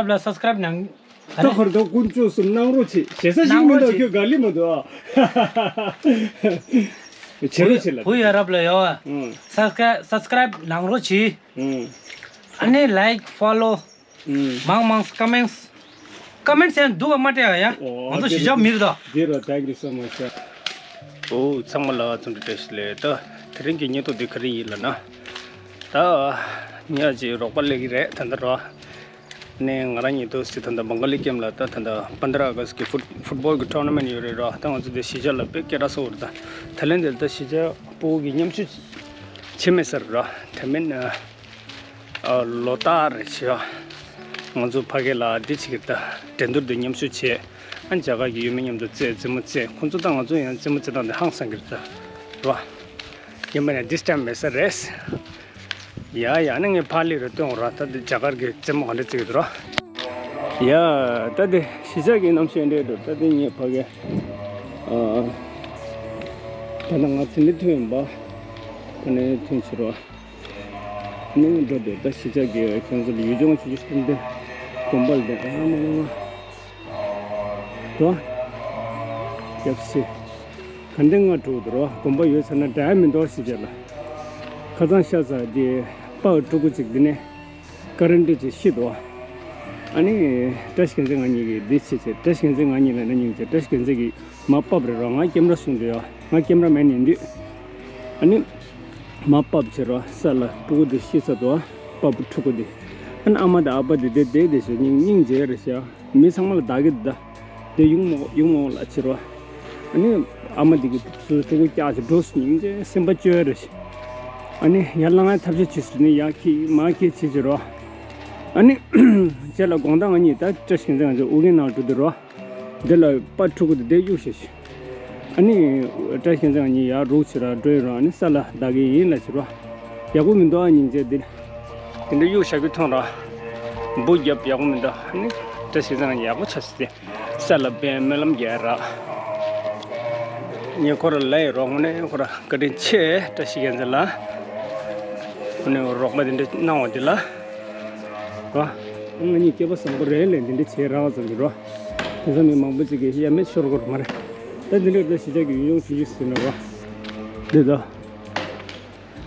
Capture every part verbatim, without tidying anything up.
རབ་ལ་སབ་སི་ཀ་རབ་གནང་། ད་ཧོར་དང་དཀོན་མཆོག་གསུམ་གནང་རོགས་བྱེད། ཞེ་ས་ཞིག་མི་འདུག་ཁྱོད་ག་ལི་མ་འདུག་ཨ། བྱེད་རོགས་བྱེད་ལ། བུ་ཡ་རབ་ལ་ཡོད་ཨ། ཨང་། སབ་སི་ཀ་རབ་སབ་སི་ཀ་རབ་གནང་རོགས་བྱེད། ཨང་། ཨ་ནི་ལའིཀ་ཕོ་ལོ། ཨང་། མང་མང་ཀོ་མེན་ཊི། ཀོ་མེན་ཊི་ཡང་འདུག་ག་མ་སྤྲད་ཡ། ཨོ་ང་ཚོ་ཨ་གཞིས་ཆགས་མི་རེད་ད། འདི་རོ། Thank you so much sir. ཨོ་ཚང་མ་ལ་འཚམས་འདྲི་བཀྲ་ཤིས་བདེ་ལེགས། ད་དེ་རིང་གི་བརྙན་ཐུང་འདི་ག་རེ་ཡིན་ལབ་ན། ད་ཉག་ཅིག་རོགས་པ་སླེབས་ཀྱི་རེད་ད་ལྟ་རོ། ནས་ང་རང་ཉིད་དུ་སི་ད་ལྟ་བང་ག་ལི་ཀེམ་ལ་ད་ད་ལྟ་པན་དྲ་ཨ་ག་སི་གི་ཕུཊ་ཕུཊ་བོལ་གི་ཊོར་ན་མེན་ཊི་ཡོད་རེད་རོ། ད་ང་ཚོ་འདི་གཞིས་ཆགས་ལ་དཔེ་སྐད་གྲགས་སོང་བ་རེད་ད། ད་ལན་འདིར་ད་གཞིས་ཆགས་སྤུ་གུ་གི་མཉམ་ཞུགས་བྱེད་མེད་ཟེར་རོ། དེ་མིན་ཨ་ལོ་ལྟར་རེ་བྱེད་ཨ། ང་ཚོ་ཕ་གི་ལ་འདི་བྱེད་ཀྱི་ད་འགྲན་བསྡུར་འདི་མཉམ་ཞུགས་བྱེད། ཨ་རྒྱ་གར་གྱི་ཡུལ་མི་མཉམ་དུ་རྩེད་རྩེད་མོ་རྩེད། ཁོང་ཚོ་དང་ང་ཚོ་ཡང་རྩེད་མོ་རྩེད་སྟངས་འདི་ཧང་སང་གི་རེད་ད་རོ། ཡིན་པ་ནས་this time མེད་ས་རེད། ཡ་ཡ་ནི་ངས་ཕར་སླེབས་རེ་སྟོན་ར། ད་འདི་རྒྱ་གར་གྱི་རྩེད་མོ་ག་འདྲ་རྩེ་གི་འདུག་ར། ཡ་ད་འདི་གཞིས་ཆགས་ཀྱི་གནམ་གཤིས་འདྲ་འདུག་ད་འདི་ངས་ཕ་གི་ཨ་ད་ནི་ང་ཚོ་འདི་ཐོན་ཡིན་པ། ད་ནི་ཐོན་ཕྱིར་རོ། ནི་འགྲོ་འདུག་ད་གཞིས་ཆགས་ཀྱི་ཁྱོད་ཚོ་ལ་ཡུལ་ལྗོངས་ཆུང་ཆུང་ཞིག་སྟོན་ཏེ་དགོན་པ་ལ་བསྡད་ཨ་མ་མ་མ། དོ། རྒྱབ་ཕྱི། ག་འདྲ་ང་དྲུག་འདུག་རོ། དགོན་པ་ཡོད་ཚར་ན་འདྲ་མི་འདུག་ཞིག་བྱས་ལ། ཁ་སང་ཤ་ཚ་དེ་པར་ཕྲུ་གུ་གཅིག་འདི་ནས་ཀ་རན་ཊི་ཅིག་ཤི་འདུག་ཨ་ནི་བཀྲ་ཤིས་རྒྱལ་མཚན་ང་གཉིས་ཀྱིས་འདི་བྱས་བྱས། བཀྲ་ཤིས་རྒྱལ་མཚན་ང་གཉིས་ལ་ན་སྙིང་རྗེ། བཀྲ་ཤིས་རྒྱལ་མཚན་གྱིས་མར་ཕབ་རེད་རོ། ང་ཀེམ་ར་བཟུང་འདུག་ཡ། ང་ཀེམ་ར་མེན་ཡིན་དུས། ཨ་ནི་མར་ཕབ་བྱས་རོ། ས་ལ་ཕྲུ་གུ་དེ་ཤི་ཚར་འདུག་པར་ཕྲུ་གུ་དེ། ཨ་ནི་ཨ་མ་དང་ཨ་ཕ་དེ་དེ་དེ་དེ་བྱས་སྙིང་སྙིང་རྗེ་རེད་ཤག་མི་ཚང་མ་ལ་བདག་གི་ད། དེ་ཡུང་མོ་ཡུང་མོ་ལ་ཕྱིར་བ། ཨ་ནི་ཨ་མ་དེ་གི་སུ་ཕྲུ་གུ་བཀྱག་ཅིག་འགྲོ་སྙིང་རྗེ་སེམས་པ་སྐྱོ་རེ་ཞིག་ཨ་ནི་ཡར་ལངས་ཐབས་ཤེས་བྱེད་སྲིད་ནི་ཡར་ཁྱི་མར་ཁྱི་བྱེད་ཅིག་རོ། ཨ་ནི་རྗེས་ལ་དགོང་དག་ང་གཉིས་ད་བཀྲ་ཤིས་རྒྱལ་མཚན་ང་ཚོ་ཨུ་རྒྱན་ནང་འགྲོ་དུས་རོ། དེ་ལ་པར་ཕྲུ་གུ་དེ་དེ་གཡུག་ཞེས་ཞིག་ཨ་ནི་བཀྲ་ཤིས་རྒྱལ་མཚན་ང་གཉིས་ཡར་རུག་ཕྱིར་ར་འགྲོ་ཡིན་རོ། ཨ་ནི་ས་ལ་བདག་གི་ཡིན་ལ་ཕྱིར་རོ། ཡག་པོ་མི་འདུག་ཨ་སྙིང་རྗེ་དེ། དེ་འདྲ་གཡུག་བཞག་རྒྱུ་མཐོང་ར། འབུ་རྒྱབ་ཡག་པོ་མི་འདུག་ཨ་ནི་བཀྲ་ཤིས་རྒྱལ་མཚན་ང་གཉིས་ཡག་པོ་ཆགས་སྲིད་དེ། ས་ལ་བས་སྨོན་ལམ་རྒྱག་ར། ངས་ཁོ་ར་ལ་ཡི་རོགས་དངོས་གནས་ཁོ་ར་བཀའ་དྲིན་ཆེ། བཀྲ་ཤིས་རྒྱལ་མཚན་ལ། དངོས་གནས་རོགས་པ་དེ་འདྲ་གནང་བ་དེ་ལ། བ། ང་གཉིས་སྐལ་པ་བཟང་པོ་རེད་ལས་འདི་འདྲ་བྱས་རག་ཙམ་གྱི་རོ། དེང་སང་མི་མང་པོ་ཅིག་གིས་ཡ་མེད་ཤོར་དགོས་མ་རེད། ད་འདི་འདྲ་ད་གཞིས་ཆགས་ཀྱི་ཡུལ་ལྗོངས་ཆུང་ཆུང་ཟེར་ན་བ། འདི་ད།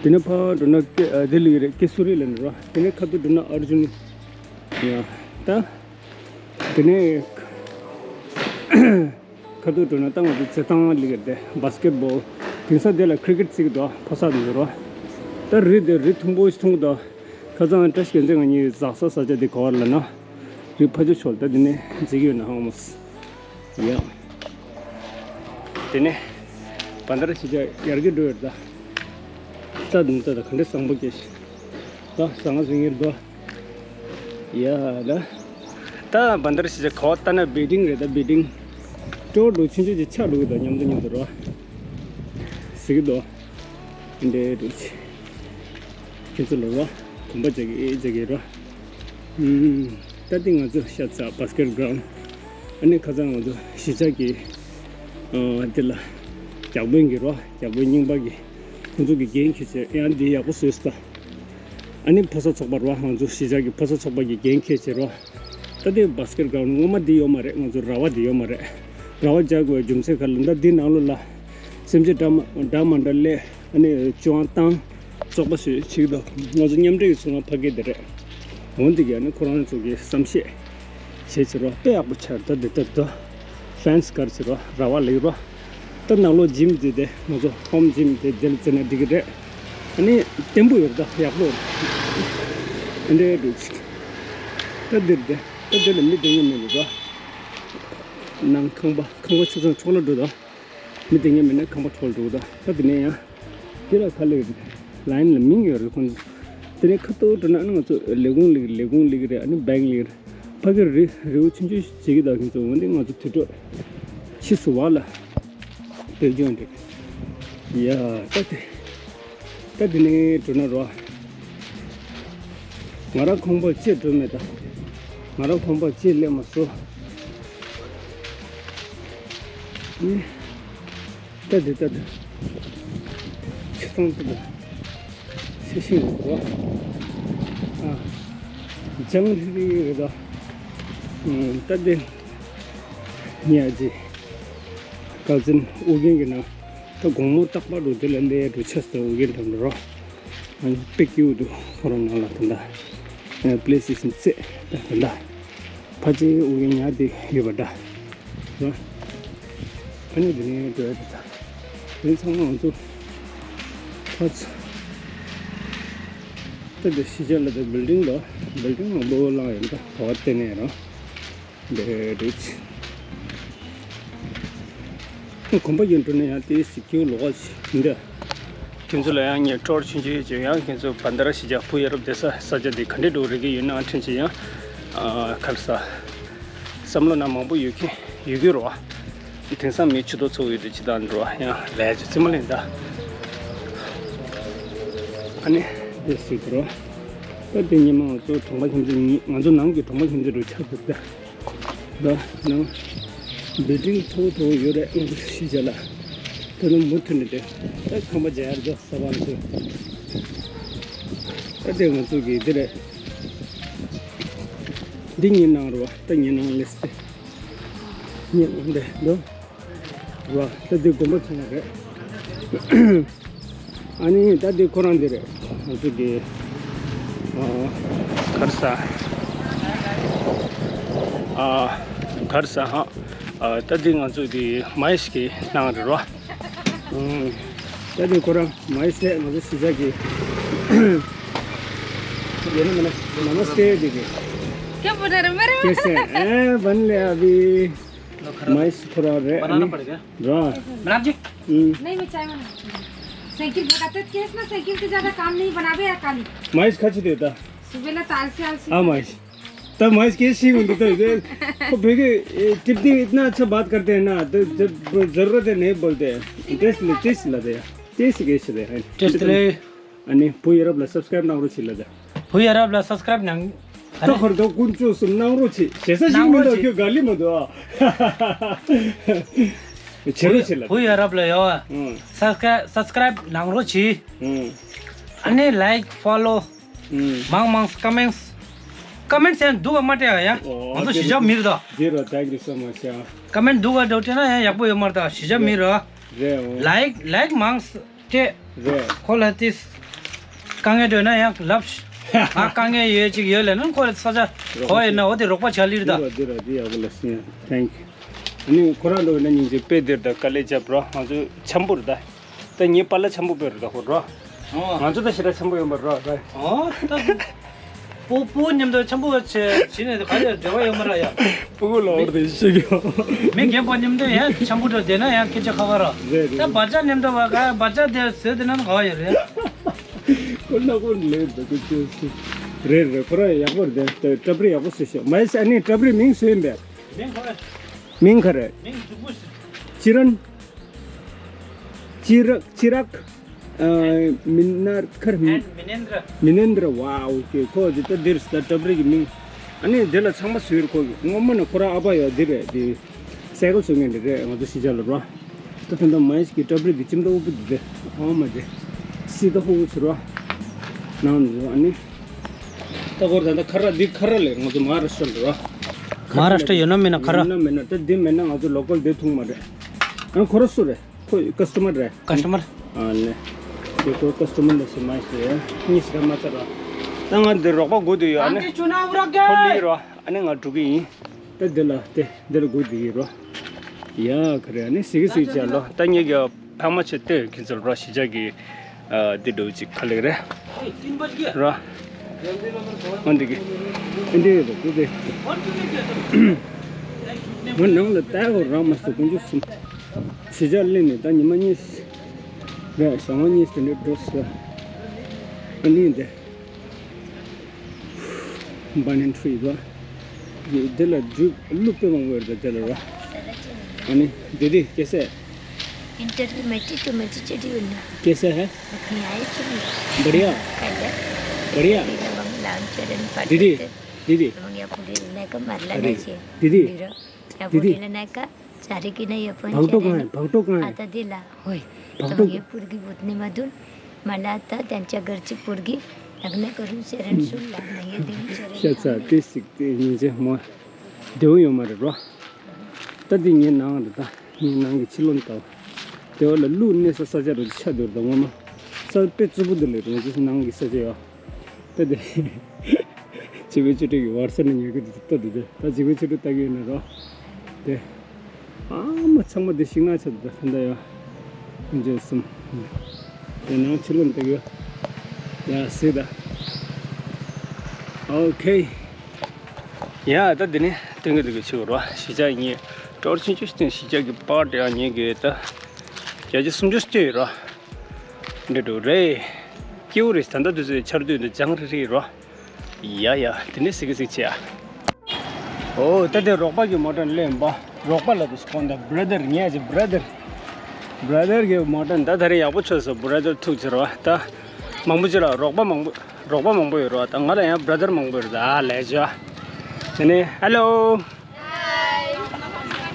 དེ་ནས་ཕར་འགྲོ་ན་ཀེ་ཨ་ལྡི་ལི་རེད། ཀེ་སུ་རི་ལ་ནི་རོ། དེ་ནས་ཁ་ཐུག་འགྲོ་ན་ཨར་ཇུན། ཡ། ད། དེ་ནས་ཁ་ཐུག་འགྲོ་ན་ད་ང་ཚོ་རྩེད་ཐང་ལ་གི་རེད། བྷ་སི་ཀེ་ཊི་བོལ། དེང་སང་དེ་ལ་ཁི་རི་ཀེ་ཊི་རྩེ་གི་འདུག་ཕོ་གསར་འདི་རོ། ད་རི་དེ་རི་མཐོན་པོ་ཞིག་མཐོང་གི་འདུག་ཁ་སང་བཀྲ་ཤིས་རྒྱལ་མཚན་ང་གཉིས་ཟག་ས་ས་ཆ་དེ་ག་བར་ལ་ན། རི་ཕ་ཆུ་ཆོལ་ད་དེ་ནས་འཛེག་གི་ཡོད་ན་ཧང་མོ། ཡ། དེ་ནས་བན་དར་གཞིས་ཆགས་ཡར་རྒྱས་འགྲོ་ཡོད་ད། རྩྭ་དུམ་རྩྭ་དང་ག་འདྲ་བཟང་པོ་སྐྱེས་ཤིང་། ད་ཟ་ང་ཟིང་ངེར་འདུག་ཡ་ད། ད་བན་དར་གཞིས་ཆགས་ག་བ་ལྟ་ན་བེལ་ཌིང་རེད་ད་བེལ་ཌིང་། སྤྲོ་བོ་འདུག་ཆུང་ཆུང་ཅིག་ཆགས་འགྲོ་གི་འདུག་མཉམ་དུ་མཉམ་དུ་རོ། ཟེར་གི་འདུག་འདྲེ་འདུག་ཅིག་ཁྱེད་ཚོ་ལ་རོ། གོམ་པ་རྒྱག་གི་ཨེ་རྒྱག་གི་རོ། ཨུམ། ད་ལྟ་ང་ཚོ་ཤ་ཚ་བྷ་སི་ཀེ་ཊི་གྷ་རའུན་ཌི། ཨ་ནི་ཁ་སང་ང་ཚོ་གཞིས་ཆགས་ཀྱི་ཨ་འདི་ལ་བརྒྱ་དཔོན་གྱི་རོ། བརྒྱ་དཔོན་རྙིང་པ་གི་ཁོང་ཚོ་གི་འགན་འཁྱེར་བྱས་ཡང་འདི་ཡག་པོ་བཟོས་སོང་ད། ཨ་ནི་ཕོ་གསར་ཚོགས་པ་རོ། ང་ཚོ་གཞིས་ཆགས་ཀྱི་ཕོ་གསར་ཚོགས་པ་གི་འགན་འཁྱེར་བྱས་རོ། ད་ལྟའི་བྷ་སི་ཀེ་ཊི་གྷ་རའུན་ཌི་སྔོན་མ་འདི་ཡོད་མ་རེད། ང་ཚོ་ར་བ་འདི་ཡོད་མ་རེད། ར་བ་རྒྱག་དགོས་པའི་རྒྱུ་མཚན་ག་ལ་ད་འདི་ནང་ལོགས་ལ་སེམས་ཅན་འདྲ་མ་འདྲ་མ་འདྲ་སླེབས། ཨ་ནི་སྤྱོད་དབང་བཏང་། བཙོག་པ་བཟོས་བྱེད་ཀྱི་འདུག་ང་ཚོ་མཉམ་འབྲེལ་གྱི་ཚོགས་ཁང་ཕ་གི་དེ་རེད། འོན་ཏེ་ཀྱི་ཨ་ནི་ཁོ་རང་ཚོ་གི་བསམ་ཤེས་བྱེད་ཕྱིར་རོ། དཔེ་ཡག་པོ་ཆགས་ད་འདི་ལྟར་དུ་ཕེན་སི་གར་ཕྱིར་རོ། ར་བ་ལེགས་རོ། ད་ནང་ལོགས་ཇིམ་འདི་དེ་ང་ཚོ་ཧོམ་ཇིམ་དེ་དེ་ལ་བརྩིས་ན་འགྲིག་གི་རེད། ཨ་ནི་བརྟན་པོ་ཡོད་ད་ཡག་པོ་ཡོད། ཨ་འདྲའི་འགྲོ་ཅིག་ད་འདིར་དེ་ད་འདི་ལ་མི་བསྡད་ཡོད་མེད་འདུག་ད། ནང་ཁང་པ་ཁང་པ་ཆ་ཚང་འཕྲོག་ལ་འགྲོ་ད། མི་དེ་ངས་མིན་ན་ཁང་པ་འཕྲོག་འགྲོ་ད། ད་དེ་ནས་ཡང་དེ་ལ་ཁ་ལེ་ལ་ཡིན་ལ་མིང་ཡོད་རེད་ཁོང་། དེ་ནས་ཁ་ཐོག་འགྲོ་ན་ཨ་ནི་ང་ཚོ་ལས་ཁུངས་ལེགས་ལས་ཁུངས་ལེགས་རེད། ཨ་ནི་བེང་ལེགས་རེད། ཕ་གི་རི་རི་བོ་ཆུང་ཆུང་ཞིག་བྱེད་ཀྱི་ད་ཁྱེད་ཚོ་འོན་ཏེ་ང་ཚོ་དུས་འགྲོ་ཕྱི་སུ་བ་ལ་བེལ་ཇི་ཡམ་རེད། ཡ་ད་དེ་ད་དེ་ནས་འགྲོ་ན་རོ། ང་རང་ཁང་པ་ཅིག་འགྲོ་མེད་ད། ང་རང་ཁང་པ་ཅིག་སླེབས་མ་སོང་། ཨེ། ལྟ་དེ་ལྟ་དེ། ཆི་ཚང་དེ་དང་། ཚི་ཤིང་རེད་དོ། ཨ། ལྗང་རི་རི་རེད་དོ། ད་དེ་ཉལ་རྗེས་ཀ་ཛིན་ཨུ་རྒྱན་གྱི་ནང་ད་དགོང་མོ་རྟག་པར་དུ་དེ་ལ་སླེབས་འགྲོ་ཆས་སུ་ཨུ་རྒྱན་དང་འགྲོ་རོགས། ཨ་ནི་པེ་ཀིའུ་དུ་ཁོ་རང་ནང་ལ་དེ་འདྲ་པི་ལེ་སི་སི་ཚེ་ད་དེ་འདྲ་ཕལ་ཆེར་ཨུ་རྒྱན་ཉལ་དེ་ཡོད་པ་འདྲ། ཨ་ནི་དེ་ནས་འགྲོ་ཡ་དེ་ད་དེ་ཚང་མ་ང་ཚོ་ཕར་ཚུར་ད་དེ་གཞིས་ཆགས་ལ་དེ་བིལ་ཌིང་ལ་བིལ་ཌིང་མང་པོ་བླངས་ཡོད་ད་ག་བ་བལྟས་ནས་རང་། འདི་རེད། ཁོམ་པ་ཡོད་འགྲོ་ན་ཡང་དེ་སི་ཁྱེའུ་ལོག་ཞིག་འདི། ཁྱེད་ཚོ་ལ་ཡང་ངས་ཀྲོར་ཆུང་ཆུང་ཅིག་ཡང་ཁྱེད་ཚོ་བན་དར་གཞིས་ཆགས་བུ་ཡ་རབས་བསྡད་ས་ས་ཆ་འདི་ག་འདྲས་འགྲོ་རེ་གི་ཡོད་ན་ཨ་ཕྲན་ཅིག་ཡང་ཨ་ག་རེ་ཟ། བསམ་བློ་ན་མང་པོ་ཡོད་ཀྱི་ཡོད་ཀྱི་རེད་བ། དེང་སང་མི་ཆུ་ཐོག་ཚོ་ཡོད་དེ་ཅི་ལྟར་འགྲོ་བ་ཡང་ལས་ཅི་རྩིས་མ་ལེན་ད། ཨ་ནི་དེ་སྲིད་དུ་རོ། ད་དེ་ཉི་མ་ང་ཚོ་གྲོང་པ་ཁྱིམ་ཚེས་ཉིད་ང་ཚོ་ནང་གི་གྲོང་པ་ཁྱིམ་ཚེས་རུ་ཆགས་འདུག་ད། ད་ནང་བིལ་ཌིང་མཐོ་པོ་མཐོ་པོ་ཡོད་རེད་ཨང་ཅི་ཤི་བྱ་ལ། ད་ནང་མུ་མཐུད་ནས་དེ་ད་ཁང་པ་རྒྱག་ཡར་འགྲོ་ས་བ་ཚོ། ད་དེ་ང་ཚོ་གི་འདི་རེད། འདི་ཉི་ནང་རུ་བ་ད་ཉི་ནང་ལེས་ཏེ། ཉི་ནང་དེ་འདུག་བ། ད་འདི་དགོན་པ་ཚང་མ་རེད། ཨ་ནི་ད་འདི་ཁོ་རང་འདི་རེད། ང་ཚོ་གི་ཨ་ག་རེ་ཟ། ཨ་ག་རེ་ཟ་ཧ། ཨ་ད་འདི་ང་ཚོ་གི་མ་ཡེ་ཤི་གི་ནང་རེད་རོ། ཨ་ད་འདི་ཁོ་རང་མ་ཡེ་ཤི་ང་ཚོ་གཞིས་ཆགས་གི་ཡོད་ན་མེད་ན་ནམ་སྟེ་འདི་གི क्या बोल रहे मेरे कैसे हैं बन ले अभी। माइस थोड़ा रे बनाना पड़ेगा। रा बनाना जी। हम्म। नहीं, मैं चाय बनाती हूँ। साइकिल भगाते केस ना, साइकिल के ज्यादा काम नहीं बनावे या काली। माइस खा छी देता। सुबह ना ताल से आलसी। हाँ माइस। तब माइस के सी होती तो इधर को भेगे टिप्पणी इतना अच्छा बात करते हैं ना, तो जब जरूरत है नहीं बोलते हैं। टेस्ट ले, टेस्ट ला दे। टेस्ट कैसे दे? टेस्ट ले। अनि भु ཡ་རབས་ལ་སབ་སི་ཀ་རེབ་གནང་རོགས་བྱེད་ལ་ད། བུ་ཡ་རབས་ལ་སབ་སི་ཀ་རེབ་གནང་། ད་ཧོར་དོ་ཀུན་སྤྱོད་གསུམ་གནང་རོགས་བྱེད། ཞེ་ས་ཞིག་མི་འདུག་ཁྱོད་ག་ལི་མ་འདུག་ཨ། བྱེད་རོགས་བྱེད་ལ་བུ་ཡ་རབས་ལ་ཡོ། ཨུང་། སབ་སི་ཀ་རེབ་སབ་སི་ཀ་རེབ་གནང་རོགས་བྱེད། ཨུང་། ཨ་ནི་ལའིཀ་ཕོ་ལོ། ཨུང་། མང་མང་ཀ་མེན་ཊི། ཀ་མེན་ཊི་ཡང་འདུག་ག་མ་སྤྲད་ཡ། ང་ཚོ་གཞིས་ཆགས་མི་རེད་ད། འདི་རོ། Thank you so much ཡ། ཀ་མེན་ཊི་འདུག་ག་འདྲ་སྤྲད་ན་ཡང་ཡག་པོ་ཡོད་མ་རེད་ད། གཞིས་ཆགས་མི་རེད། རེད་འོ། ལའིཀ་ལའིཀ་མང་། ཏེ། རེད། ཁོ་ལ་ཏིས། དཀའ་ངལ་འདོད་ན་ཡང་ལབ་ཤིག་ང་དཀའ་ངལ་ཡོད་ཅིག་ཡོད་ལས་ན་ཁོ་ལ་ས་ཆ་གོ་ཡོད་ན་འོ་དེ་རོགས་པ་བྱ་ལིར་ད། འདི་ར་འདི་ར་འདི་ཡག་པོ་ལ་སྲིད་ཡ། Thank you། ནི་ཁོ་རང་འགྲོ་ན་སྙིང་རྗེ་དཔེ་འདིར་ད་དཀའ་ལས་རྒྱབ་རོགས། ང་ཚོ་འཆམ་པོ་རེད་ད། ད་ངའི་པཱ་ལགས་འཆམ་པོ་དཔེ་རེད་ད་ཁོ་རོ། ཨོ། ང་ཚོ་ད་ཞེ་དྲག་འཆམ་པོ་ཡོད་མ་རོ་ར། ཨོ་ད། སྤུ་སྤུ་མཉམ་དུ་འཆམ་པོ་བྱེད་བྱེད་ནས་ག་རེ་འབྲེལ་བ་ཡོད་མ་ར་ཡ། སྤུ་གུ་ལོག་དེ་ཤི་གི། མི་རྒན་པོ་མཉམ་དུ་ཡང་འཆམ་པོ་འགྲོ་བསྡད་ན་ཡང་སྐད་ཆ་ཁ་ཁ་ར། རེད་རེད། ད་བར་ཆ་མཉམ་དུ་བ་ག་བར་ཆ་དེ་བཟོས་དེ་ན་ག་བ་ཡོད་རེད། ཁོ་ན་ཁོ་ལེ་འདུག་གི་ཅོ་སི། རེད་རེད། ཁོ་ར་ཡག་པོ་རེད་དེ་ཊབ་རི་ཡག་པོ་བཟོས་ཤག་མ་ཡེ་ས་ནི་ཊབ་རི་མིང་བཟོས་ཡིན་པས། མིང་ཁ་རེད། མིང་ཁ་རེད། མིང་དྲུག་པོ་ཞིག་ཅི་རན། ཅི་རག་ཅི་རག་ཨ། མི་ནར་ཁར་མི། མི་ནེན་དྲ། མི་ནེན་དྲ། ཝའོ། ཁོ་ཁོ་འདི་ལྟ་འདིར་ད་ཊབ་རི་གི་མིང་། ཨ་ནི་འདི་ལ་ཚང་མ་ཟུར་ཁོ་གི་སྔོན་མ་ནས་ཁོ་རང་ཨ་ཕ་ཡོད་འདི་རེད་འདི། སའི་ཀལ་བཟོ་མཁན་འདི་རེད་ང་ཚོ་གཞིས་ཆགས་ལ་རོ། ད་ད་ལྟ་མ་ཡེ་ཤི་གི་ཊབ་རི་འདི་ཅིམ་ད་ཨུ་པུ་འདི་རེད་ཨ་མ་འདི། སི་ད་ཧུ་ཟེར་རོ། ནང་འདི་ཨ་ནི། ད་ཁོ་ར་ད་ད་ཁ་ར་འདི་ཁ་ར་ལས་ང་ཚོ་མ་ཧཱ་ར་ཤྲ་ལ་རོ། མ་ཧཱ་ར་ཤྲ་ཡོད་ན་མེད་ན་ཁ་ར། ཡོད་ན་མེད་ན་ད་འདི་མེད་ན་ང་ཚོ་ལོ་ཀལ་འདི་འཐུང་མ་རེད། ཨ་ཁོ་ར་སུ་རེད། ཁོ་ཀ་སི་ཊོ་མར་རེད། ཀ་སི་ཊོ་མར། ཨ་ནི། ཁོ་ཀ་སི་ཊོ་མར་ལ་སི་མ་ཤེས། གཉིས་སུ་མ་ཚར་ར། ད་ང་འདི་རོགས་པ་དགོས་དུས་ཡོད་ཨ་ནི། ཁོ་ལི་རོ། ཨ་ནི་ང་འགྲོ་གི་ཡིན། ད་འདི་ལ་དེ་འདི་ལ་དགོས་དུས་ཡིན་རོ། ཡ་ག་རེ་ཨ་ནི་སི་གི་སི་ཅ་ལོ། ད་ངེད་ཀྱི་ཕ་མ་ཆེ་ལྟོས་ཁྱེད་ཚོར་རོ་གཞིས་ཆགས་ཀྱི་འདི་འགྲོ་ཅིག་ག་ལེགས་རེད། ར། ཨ་འདི་གི་ཨ་འདི་ཡོད་པ་དེ་དེ། ང་ནང་ལ་ལྟ་བ་རག་མ་སོང་དཀོན་མཆོག་གསུམ། གཞིས་ཆགས་སླེབས་ནས་ད་ཉི་མ་གཉིས། ར་ཞག་མ་གཉིས་དེ་འདྲ་འགྲོ་སོང་། ཨ་ནི་འདི། བྷ་ནན་ཊི་རི་བ། འདི་ལ་འབྲུ་ཀླུ་དཔེ་མང་པོ་ཡོད་རེད་འདི་ལ་ར། ཨ་ནི་འདི་འདི་སྐྱེ་ས། इंटरव्यू में टीटू में चिचड़ी होना। कैसा है? नहीं आए कि नहीं? बढ़िया। कल। बढ़िया। दीदी। दीदी। दीदी। दीदी। चारी की नहीं अपन। भागटो कहाँ है? भागटो कहाँ है? आता दिला। होय। भागटो। ये पुरगी भूतनी मधुन। मला आता त्यांच्या घरची पुरगी लग्न करून शरण सोडला. नाही देऊन शरण. अच्छा, तेच ते म्हणजे मग. བདེ་བོ་ཡོད་མ་རེད་རོ། ད་འདི་ངའི་ནང་རེད། ད་ངའི་ནང་གི་ཕྱི་ལོགས་ནས་ལྟ་བ། དེ་བ་ལ་ཀླུ་གནས་ས་ས་ཆ་རུ་ཆགས་འདུག་ད་ངོ་མ་ས་དཔེ་རྩུབ་པོ་འདི་ལས་རུང་ཅི་ནང་གི་ས་ཆ་ཡོད། ད་དེ་བྱིས་པའི་ཆུ་ཁྲོད་ཀྱི་བར་ས་ནས་ཉོ་གི་འདུག་ལྟ་འདུག་དེ་ད་བྱིས་པའི་ཆུ་ཁྲོད་ལྟ་གི་ཡོད་ན་རོ། དེ། ཨ་མ་ཚང་མ་དེ་ཤིང་ནགས་ཆགས་འདུག་ད་ད་ཡོད། ཁོང་ཚོས་གསུམ། དེ་ནང་ཕྱི་ལོགས་འདུག་ཡོད། ཡ་སྲིད་ད། ཨོ་ཁེ། ཡ་ད་འདི་ནས་སྟོན་གི་འདུག་གི་ཆུ་རོ། གཞིས་ཆགས་ངས་ཀྲོར་ཆུང་ཆུང་ཞིག་སྟོན། གཞིས་ཆགས་ཀྱི་པར་དེ་ཡང་ཉེ་གི་ད་བརྒྱ་ཆ་སུམ་ཅུ་སྟོན་ཡོད་རོ། འདི་འདུག་རེད། སྐྱིད་པོ་རེད། ད་ལྟ་དུས་ཚོད་ཆར་དུས་འདི་ལྗང་རི་རི་རོ། ཡ་ཡ། དེ་ནས་གཟིགས་གཟིགས་བྱེད་ཨ། ཨོ་ད་དེ་རོགས་པ་གི་མོ་ཊ་སླེབས་པ། རོགས་པ་ལབ་དུས་ཁོང་ད་བྷ་ར་དར་ངས་ཅི་བྷ་ར་དར། བྷ་ར་དར་གི་མོ་ཊ་ད་ད་རེས་ཡག་པོ་ཆགས་སོང་། བྷ་ར་དར་ཐུག་ཅི་རོ། ད་མང་པོ་ཅི་ལ་རོགས་པ་མང་པོ་རོགས་པ་མང་པོ་ཡོད་རོ། ད་ང་ལ་ཡང་བྷ་ར་དར་མང་པོ་ཡོད་རེད། ད་ལས་ཅི་ཨ། དེ་ནས་ཧེ་ལོ།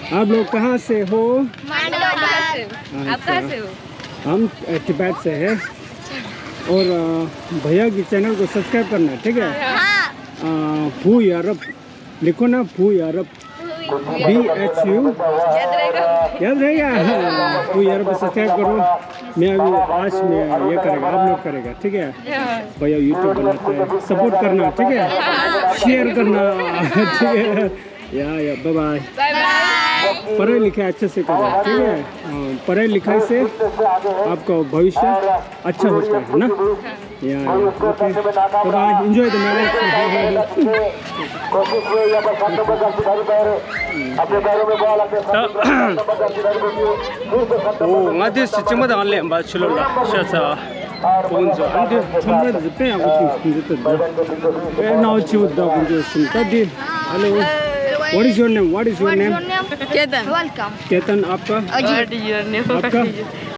आप लोग कहाँ से हो? मांडवा। आप कहाँ से हो? हम अ, तिब्बत से है। और अ, भैया की चैनल को सब्सक्राइब करना है, ठीक है? हाँ। अ, भू यारब लिखो ना, भू यारब। B H U. याद रहेगा? याद रहेगा? हाँ, भू यारब को सब्सक्राइब करो। मैं अभी आज मैं ये करेगा, अपलोड करेगा, ठीक है? भैया यूट्यूब बनाते हैं, सपोर्ट करना, ठीक है? शेयर करना, ठीक है? या या, बाय बाय। Bye bye. पढ़ाई लिखाई अच्छे से करो, ठीक है? हाँ, पढ़ाई लिखाई से आपका भविष्य अच्छा होता है ना? Yeah yeah, okay. Bye bye, enjoy the match. ཨོ་ང་དེ་སི་ཅི་མ་དང་ལེན་པ་ཕྱི་ལོགས་ལ་ཤ་ཚ། ཁོང་ཚོ་ཨ་འདི་ཁྲོམ་ར་འདི་དཔེ་ཡག་པོ་ཅིག་འདི་ལྟ་འདི། དཔེ་ནག་ཆེ་བོ་འདུག་ཁོང་ཚོ་གསུམ་ད་འདི། Hello. What is your name? What is your name? Ketan. Welcome. Ketan आपका? Ajit. What is your name? आपका?